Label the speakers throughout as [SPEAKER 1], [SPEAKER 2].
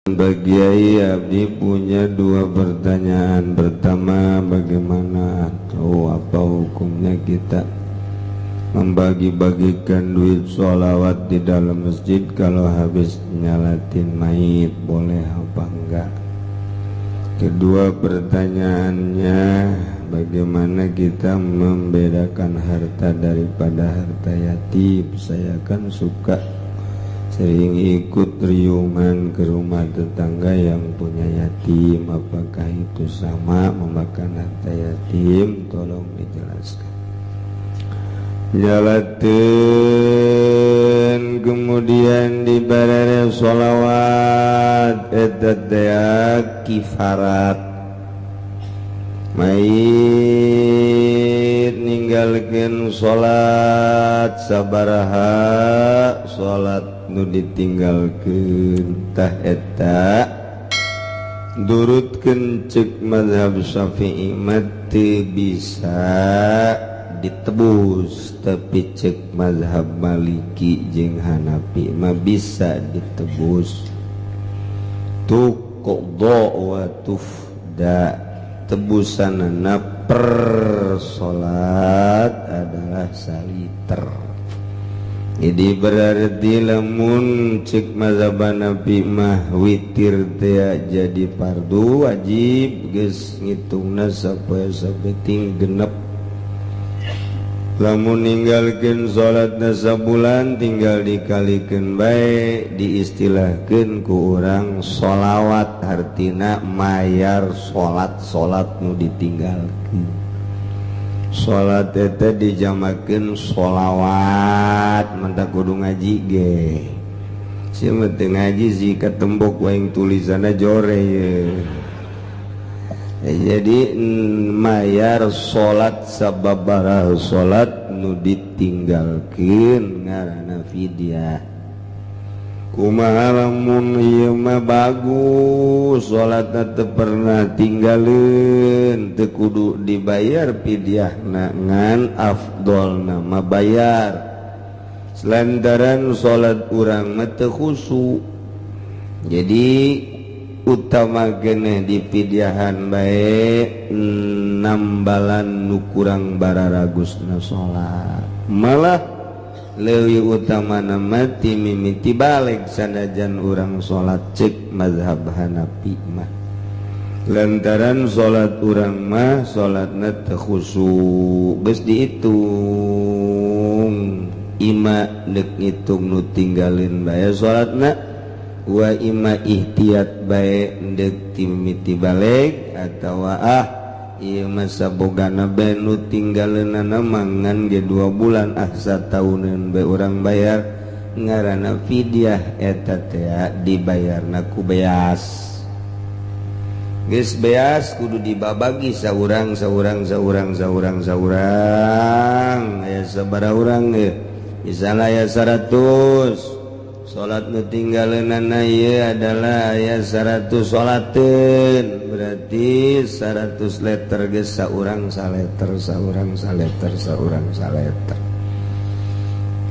[SPEAKER 1] Pak Kiai, Abdi punya dua pertanyaan. Pertama, bagaimana atau apa hukumnya kita membagi-bagikan duit sholawat di dalam masjid kalau habis nyalatin mayit, boleh apa enggak? Kedua pertanyaannya, bagaimana kita membedakan harta daripada harta yatim? Saya kan suka sering ikut riungan ke rumah tetangga yang punya yatim. Apakah itu sama memakan harta yatim? Tolong dijelaskan. Nyalatin kemudian dibarere sholawat, eta teh kifarat. Mayit ninggalkeun salat, sabaraha salat nu ditinggalkeun, tah eta durutkeun cek mazhab Syafi'i mah teu bisa ditebus, tapi cek mazhab Maliki jeung Hanafi mah bisa ditebus, tuqda wa tufda. Tebusanana per salat adalah saliter. Jadi berarti lamun cek mazhab Hanafi mah witir teh jadi fardu wajib, geus ngitungna sapoe sapeting genep. Lamun ninggalkeun salatna sabulan, tinggal dikalikeun bae, diistilahkeun ku urang sholawat, hartina mayar salat-salat nu ditinggalkeun. Salat eta dijamakeun sholawat, mantap kudu ngaji ge. Sia mah teu ngaji sih, katembok waing tulisanna jore ye. Jadi mayar salat sababaraha salat nu ditinggalkeun ngaranna fidyah. Kumaha lamun ieu mah bagus, salatna teu pernah tinggalin, teu kudu dibayar fidyahna, ngan afdolna mah bayar, lantaran salat urang mah teu khusyuk. Jadi utama geneh dipidyahan bae, nambalan nu kurang bararagusna salat. Malah leuwih utama nama ti mimiti balik sanajan urang salat cek mazhab Hanafi mah, lantaran salat urang mah salatna teu khusyuk. Geus dihitung, ima deuk ngitung nu tinggalin bae salatna, wa ima ihtiyat bae deuk timiti balik, atawa ah ieu mah sabogana bae nu tinggaleunana mangan ge 2 bulan, ah satauneun bae urang bayar, ngaranna fidyah. Eta teh dibayarna ku beas. Geus beas kudu dibabagi saurang saurang saurang saurang saurang. Aya sabaraha urang ge? Misalnya aya 100 salat nu tinggaleunana ieu adalah aya 100 salateun, berarti 100 liter. Geus saurang saleter, saurang saleter, saurang saleter.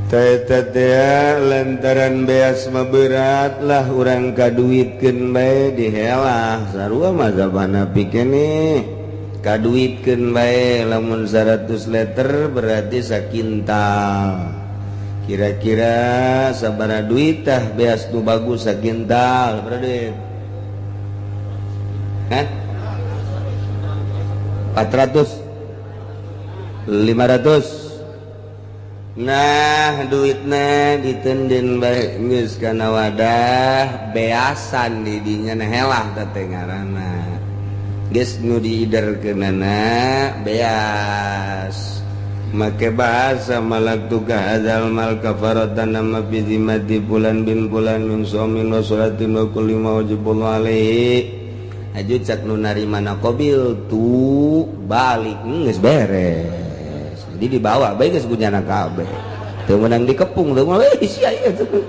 [SPEAKER 1] Teh teh lantaran beas mah berat lah, urang kaduitkeun bae, dihelah sarua mazhab Hanafi keneh, kaduitkeun bae. Lamun 100 liter berarti sakintal. Kira-kira sabaraha duit tah beas nu bagus sakintal? Berapa duit? Hah? 400, 500. Nah, duitna ditenden bae geus kana wadah beasan di dinya. Nah, helah teh ngaranna geus nu diiderkeunana beas, make bahasa malaktuka hadzal mal kafaratan nama fi zimmati fulan bin fulan min shaumin wa sholatin wa kulli ma wajibullah alaihi. Aju cak nu narima qabil tu balik, geus beres. Jadi dibawa bae geus kunyana kabeh, teu meunang dikepung, teu mah eh sia ieu tuh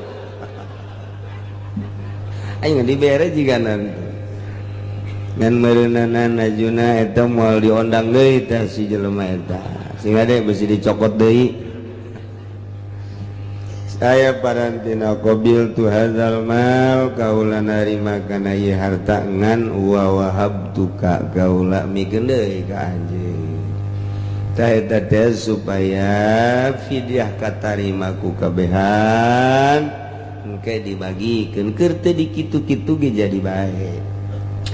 [SPEAKER 1] aing dibere jiga nanti ngan meureunana najuna eta moal diondang deui teh si jelema eta, sehingga deh besi dicokot deui. Saya parantina qabiltu hadzal mal, kaula narima kana ieu harta, ngan wa wahabtuka, kaula mikeun deui ka anjeun. Tah, eta teh supaya fidyah katarima ku kabehan, engke dibagikeun. Keur teu di kitu-kitu ge jadi bae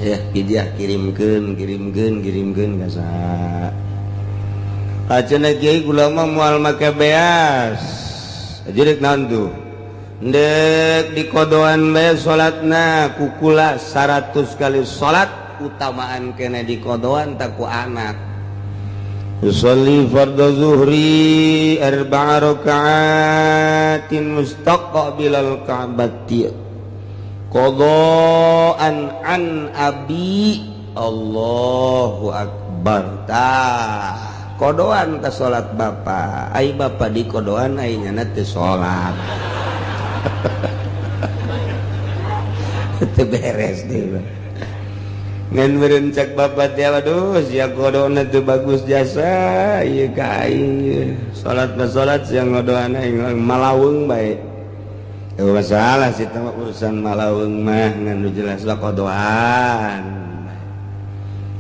[SPEAKER 1] ya, fidyah kirimkeun, kirimkeun, kirimkeun ka saha. Cenah kiai, kula mah moal make beas. Jadi naon tuh? Ndek dikodoan bae salatna kukula 100 kali salat, utamaan kena dikodoan tak ku anak. Yusalli fardhu zuhri arba'a raka'atin mustaqbilal ka'bati qadaan an abi. Allahu akbar. Tah, kodoan ke salat bapak. Ai bapak di kodoan, ai nyana teu salat, teu beres deui. Ngan meureun cek bapak teh, "Aduh, sia kodona teu bagus jasa ieu ka aing. Salat mah salat, sia ngodoan aing malaweung bae." Teu masalah sih mah, urusan malaweung mah, ngan nu jelas lah kodoan.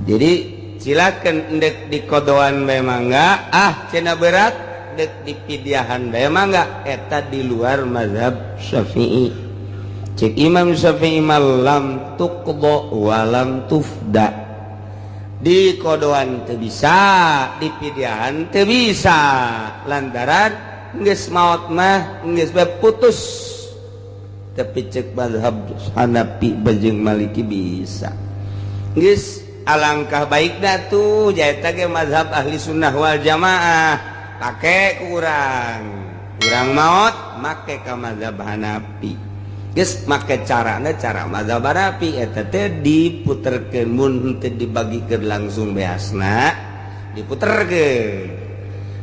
[SPEAKER 1] Jadi silakan, ndek di kodoan bae mangga. Ah, cenah berat, dek di pidiahan bae mangga. Eta di luar mazhab Syafi'i. Cek Imam Syafi'i, lam tuqdo walam tufda. Di kodoan teu bisa, di pidiahan teu bisa, lantaran geus maot mah geus bae putus. Tapi cek mazhab Hanafi bajeng Maliki bisa. Geus alangkah baiknya tuh nyaeta ge mazhab Ahli Sunnah wal Jamaah pake ku urang. Urang maot make ka mazhab Hanafi, geus make carana cara mazhab Hanafi. Eta teh diputerkeun, mun teu dibagikeun langsung beasna diputerkeun.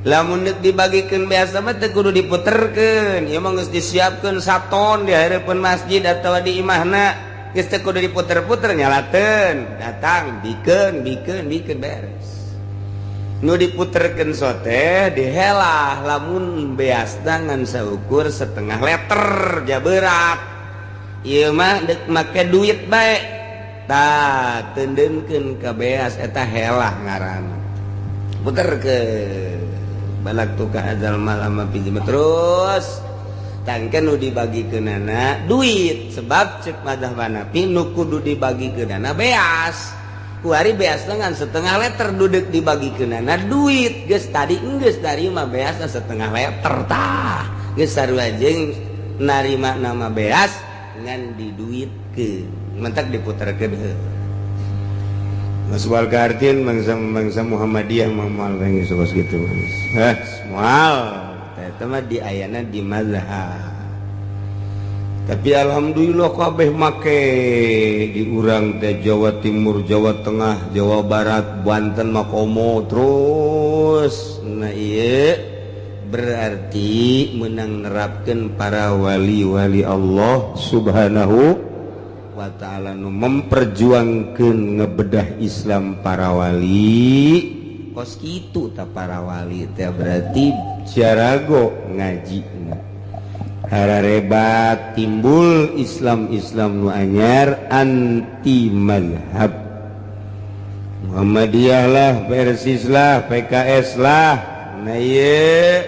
[SPEAKER 1] Lamun deuk dibagikeun beasna mah teu kudu diputerkeun. Ieu mah geus disiapkeun saton di hareupeun masjid atawa di imahna, geus teu kudu diputer-puter, nyalateun, datang, bikeun, bikeun, bikeun, beres. Nu diputerkeun sote dihelah lamun beasna ngan saukur setengah liter ja berat. Ieu mah deuk make duit bae, tah, teundeunkeun ka beas, eta helah ngaranna. Puterkeun balak tuh ka hadzal mal ama terus tangken nu dibagikeunana duit, sebab cek mazhab Hanafi nu kudu dibagikeunana beas. Kuari beas dengan setengah liter, duduk dibagikeunana duit, geus tadi geus tarima beas setengah liter. Tah, geus sarua jeung narima nama beas ngan diduitkeun, mentak diputerkeun heuh. Mas wal kaartian bangsa bangsa Muhammadiyah mah moal geus gitu. Heh, moal. Eta mah di ayana di mazhab. Tapi alhamdulillah kabeh make di urang teh, Jawa Timur, Jawa Tengah, Jawa Barat, Banten mah komo terus. Nah, iya berarti menang nerapkan para wali-wali Allah Subhanahu wa ta'ala nu memperjuangkan ngebedah Islam. Para wali kos kitu ta, para wali teh berarti jarago ngaji harebat, timbul Islam Islam nu anyar, anti mazhab. Muhammadiyah lah, Persis lah, PKS lah. Nah, ieu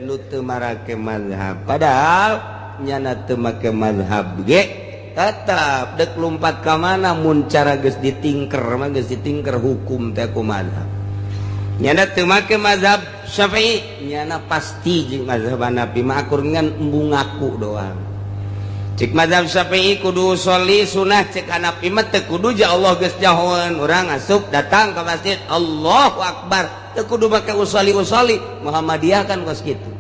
[SPEAKER 1] nu teu marake mazhab, padahal nyana teu make mazhab ge tetap dek lumpat ka mana. Mun cara geus ditingker mah geus ditingker hukum teh ku mazhab. Nyana teu make mazhab Syafi'i, nyana pasti jeung mazhab Hanafi mah akur, ngan embung ngaku doang. Cek mazhab Syafi'i kudu sholli sunah, cek Hanafi mah teu kudu, ja Allah geus nyahoeun. Urang asup datang ke masjid, Allahu akbar, teu kudu make usolli usolli. Muhammadiyah kan kos kitu.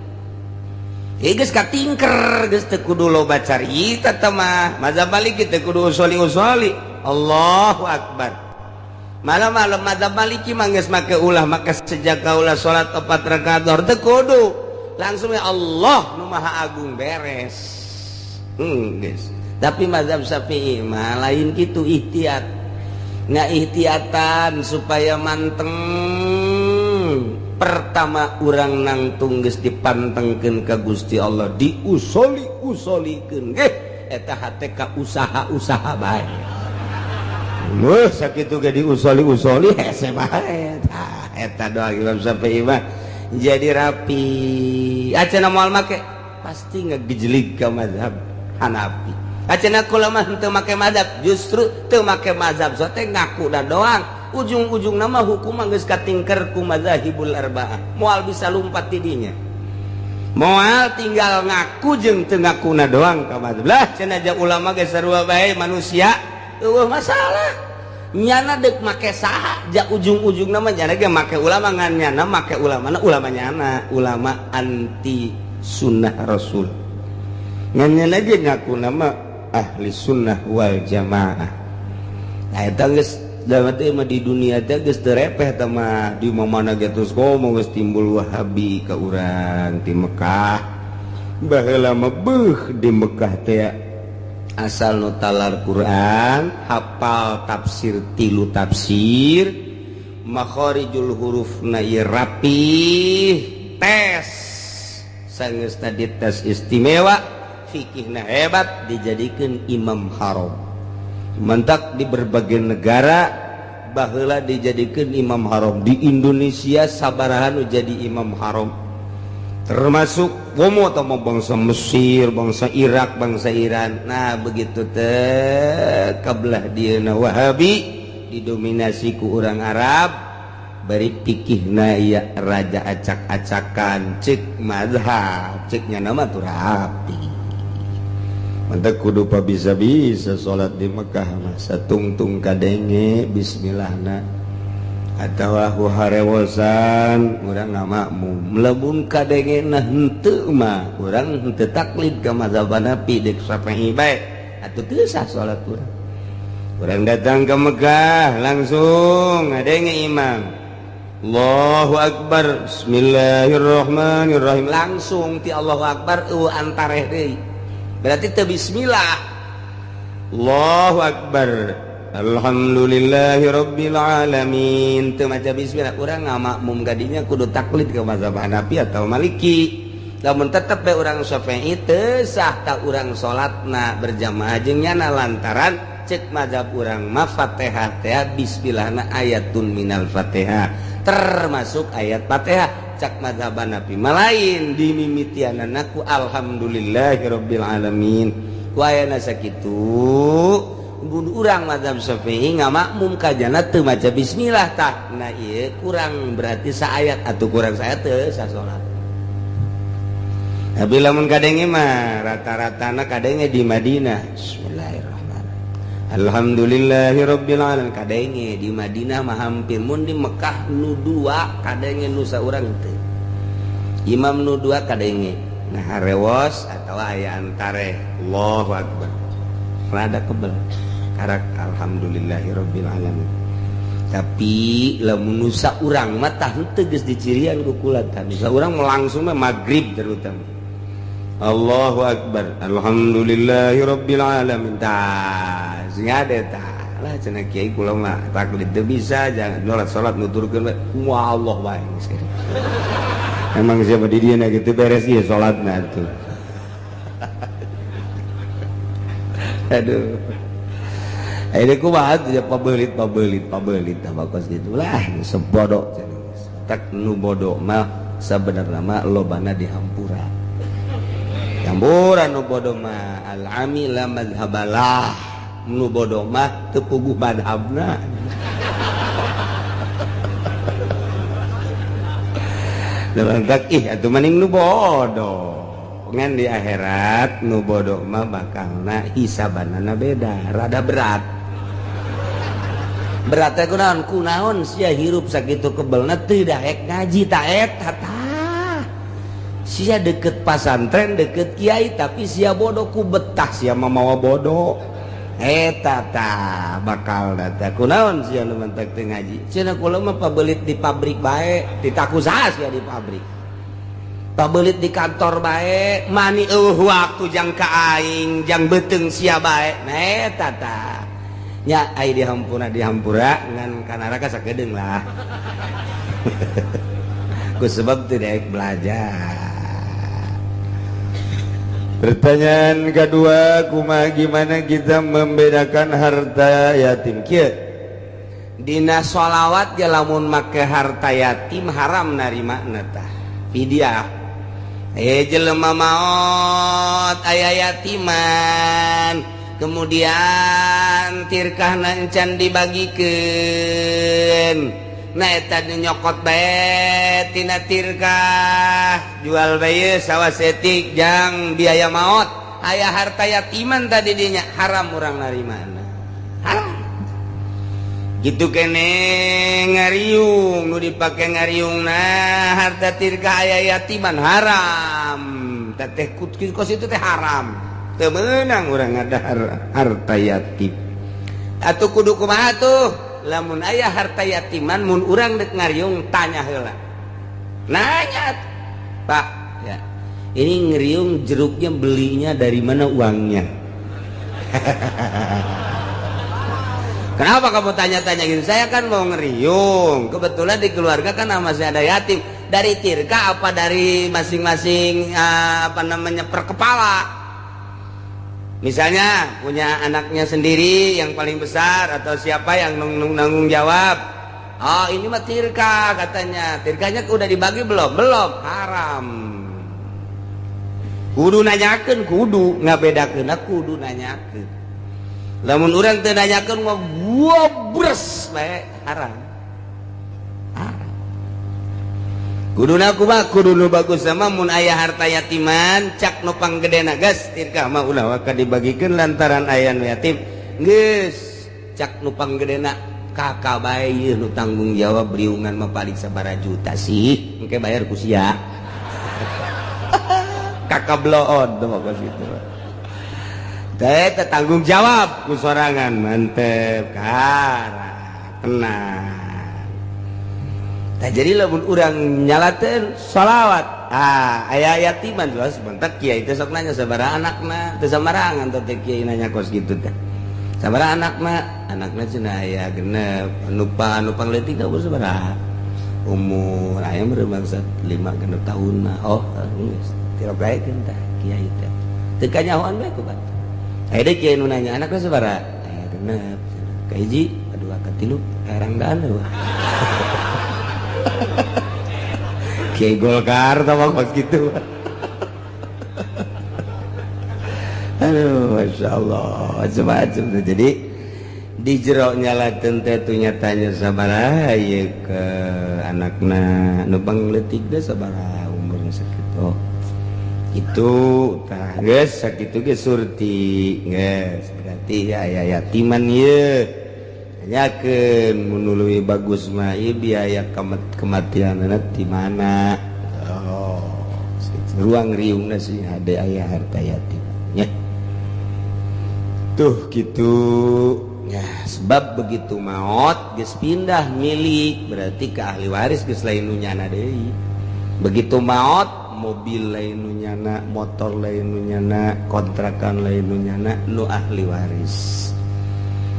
[SPEAKER 1] Ieu geus katingker, geus teu kudu loba carita teh mah. Mazhab Maliki teu kudu usolli usolli, Allahu akbar. Malam-malam mazhab Maliki mah geus make ulah make sejak kaula salat 4 rakaat zuhur teu kudu, langsung ya Allah nu Maha Agung, beres. Geus. Tapi mazhab Syafi'i mah lain kitu, ihtiyat, nggak ihtiatan supaya manteng. Pertama, urang nangtung geus dipantengkeun ka Gusti Allah, diusoli usolikeun ge eta hate ka usaha-usaha bae. Wah, sakitu ge diusoli-usoli hese bae. Tah, eta doa Imam Syafi'i mah jadi rapi. Acana moal make, pasti ngegejlig ka mazhab Hanafi. Acana kula mah henteu make mazhab, justru teu make mazhab sote ngaku da doang. Ujung-ujung nama hukum geus katingker ku mazahibul arba'ah, moal bisa lumpat tidinya, moal, tinggal ngaku jeung teu ngakuna doang ka mazhab lah. Cenah aja ulama ge sarua bae manusia, eueuh masalah. Nyana dek make saha ja, ujung-ujung nama nyana ge make ulama, ngan nyana make ulama na ulama nyana ulama anti sunnah rasul, ngan nyana ge ngaku nama ahli sunnah wal jamaah. Nah, eta geus mah di dunia teh geus teu repeh teh mah. Di mana ge terus komo geus timbul Wahabi ka urang di Mekah. Baheula mah beuh, di Mekah teh asal nu talar Quran, hafal tafsir tilu tafsir, makharijul hurufna ieu rapih, tes sanggeus tadi tes istimewa, fikihna hebat, dijadikan imam haram. Mentak di berbagai negara baheula dijadikan imam haram. Di Indonesia sabaraha nu jadi imam haram, termasuk komo atau bangsa Mesir, bangsa Irak, bangsa Iran. Nah, begitu teh kabelah dieuna Wahabi didominasi ku orang Arab, bari pikihna ya raja acak-acakan. Cek mazhab, ceknya nama tuh rapi. Mantap, kudu pa bisa-bisa salat di Mekah mah satungtung kadenge bismillahna atau harewosan, urang ngamakmum. Lamun kadenge na henteu mah urang henteu taklid ka mazhab Hanafi, dek Syafi'i bae atuh teu sah salat urang. Urang datang ke Mekah, langsung ngadenge imam Allahu Akbar, bismillahirrahmanirrahim, langsung ti Allahu Akbar eueuh antareh deui, berarti teu bismillah. Allahu Akbar, alhamdulillahirabbil alamin, teu maca bismillah. Urang ngamakmum gadinya kudu taklid ke mazhab Hanafi atau Maliki. Lamun tetep bae urang Syafi'i, teu sah tak urang salatna berjamaah jeung nyana, lantaran cek mazhab urang mah Fatihah teh bismillahna ayatun minal Fatihah, termasuk ayat Fatihah. Cak mazhab Hanafi mah lain, dimimitianana ku alhamdulillahirabbil alamin. Ku ayana sakitu urang mazhab Syafi'i ngamakmum kajana teu maca bismillah. Tah, nah, ieu kurang berarti saayat atau kurang saayat, teu sah salat. Tapi lamun kadenge mah rata-ratana kadenge di Madinah bismillahirrahmanirrahim, alhamdulillahirabbil alamin, kadenge di Madinah mah hampir. Mun di Mekah nu dua kadenge, nu saurang teu. Imam nu dua kadenge, nah harewos atau aya antare Allahu Akbar rada kebel karak alhamdulillahirabbil alamin. Tapi lamun nu saurang mah tah henteu, geus dicirian ku kula tah. Nu saurang langsung mah maghrib terutama Allahu Akbar, alhamdulillahirabbil alamin, tah sing ada tah lah. Cenah kiai kula mah taklid teu bisa, jangan salat salat nuturkeun wah Allah wae. Emang siapa di dia gitu beres ieu salatna tuh. Aduh, ini kumaha ya, pabelit pabelit pabelit tah bakos gitu lah, sebodoh tak. Nu bodoh mah sebenarnya mah lobana dihampura, hampura nu bodoh mah. Al ami la madhabalah, nu bodoh mah teu puguh madhabna. Lantak ih atuh maning nu bodoh, ngan di akhirat nu bodoh mah bakalna hisabanana beda, rada berat. Berat teh kunaon? Kunaon sia hirup sakitu kebelna teu daek ngaji? Ta eta tah, sia deket pasantren, deket kiai, tapi sia bodoh, ku betah sia mah mawa bodoh. Eta tah bakal data kunaon sia nu mantak teu ngaji. Cenah kula mah pabelit di pabrik bae, ditaku saha sia di pabrik, pabelit di kantor bae, mani eueuh waktu jang ka aing, jang beuteung sia bae. Nah, eta tah nya, ai dihampura dihampura ngan ka neraka sakedeung lah. Ku sebab tidak belajar. Pertanyaan kedua, kumaha, gimana kita membedakan harta yatim? Kieu, dina sholawat ge lamun make harta yatim haram narima tah fidyah. Eh, jelema maot aya yatiman, kemudian tirkah encan dibagikeun. Nah, eta nyokot bae tina tirkah, jual bae sawah saeutik jang biaya maot, aya harta yatiman tadi dinya, haram urang narimana, haram. Gitu kene ngariung, nu dipake ngariung, nah harta tirkah aya yatiman haram teteh, kos itu teh haram, teu meunang urang ngadahar harta yatim. Atuh kudu kumaha tuh? Lamun aya harta yatiman, mun urang dek ngariung, tanya heula, nanya, "Pak, ya ini ngeriung jeruknya belinya dari mana uangnya?" "Kenapa kamu tanya-tanya gitu?" "Saya kan mau ngeriung, kebetulan di keluarga kan masih ada yatim." "Dari tirka apa dari masing-masing, apa namanya, per kepala? Misalnya punya anaknya sendiri yang paling besar atau siapa yang nanggung jawab?" "Oh, ini mah tirka," katanya. "Tirkanya udah dibagi belum?" "Belum." Haram. Kudu nanyakeun, kudu ngabedakeun, kudu nanyakeun. Lamun urang teu nanyakeun mah bres bae, haram, haram. Kuduna kumaha? Kudu nu bagus sama mun aya harta yatiman, cak nu panggedena, "Geus, tirkah mah ulah waka dibagikeun lantaran aya nu yatim." Geus, cak nu panggedena, "Kakak bae ieu nu tanggung jawab riungan mah, paling sabaraha juta sih, engke bayar ku sia." Kakak bloon tuh mah kos kitu teh, tanggung jawab ku sorangan, mantep, kara tenang. Nah, jadi lamun urang nyalateun sholawat, ah, aya yatiman jelas bentak kiai teh sok nanya sabaraha anakna, teu sambarangan teh kiai nanya kos kitu teh. "Sabaraha anakna?" "Anakna cenah aya 6." "Anu pa anu pangleutik umur sabaraha?" "Umur aya meureun bangsa 5 6 tahun." "Oh, geus tirok gaekeun tah kiai teh." Teu kanyahoan bae ku batur. Aya deui kiai nu nanya, "Anakna sabaraha?" "Aya 6." "Kahiji, kadua, katilu, karangdaan." Kiai Golkar sama kos gitu. Aduh, masya Allah, macam-macam. Jadi di jero nyalakeun teh tuh nyatanya sabaraha ieu ke anakna, nu pangleutik teh sabaraha umurna, sakitu. Oh, itu tah geus sakitu ge surti geus berarti ya aya yatiman ieu. Nanyakeun mun leuwih bagus mah ieu biaya kematianana di mana. Oh, ruang riungna sih hade aya harta yatim nya. Tuh gitu ya, sebab begitu maot geus pindah milik berarti ke ahli waris, geus lain nu nyana deui. Begitu maot, mobil lain nu nyana, motor lain nu nyana, kontrakan lain nu nyana, nu ahli waris.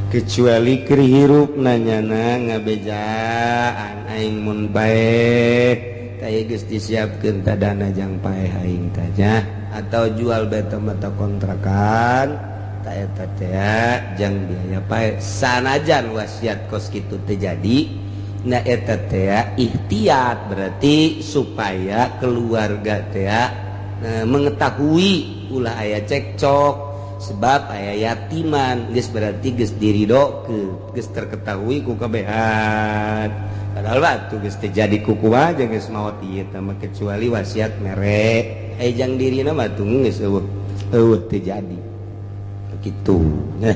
[SPEAKER 1] Kecuali keur hirup nanyana ngabejaan, "Aing mun paeh tah geus disiapkeun tah dana jang paeh aing tah," atau jual beta mata kontrakan tah eta teh jang biaya paeh, sanajan wasiat kos kitu teh jadi. Nah, eta teh ikhtiat berarti supaya keluarga teh mengetahui ulah aya cekcok sebab aya yatiman, geus berarti geus diridokeun, geus terketahui ku kabehan. Padahal batu geus teu jadi kuku aja geus maot ieu teh mah, kecuali wasiat mere aya jang dirina mah tuh geus eueuh eueuh, teu jadi begitu. Nah.